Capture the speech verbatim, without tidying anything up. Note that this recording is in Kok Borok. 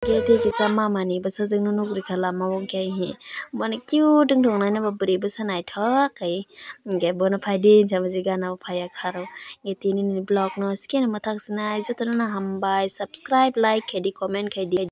Khe tei kisa mama ni bwsajwk no nugwi kha lama o khe hi. Bono cute wng tong nai no bo bwrwi bwsa naithok khai. Hinkhe bono phai di hinsa bwsajwk gana o phaiya kharo. Hinkhe tini ni vlog no skeno mwthak sinai jotono no hambai, subscribe, like khai di, comment khai di.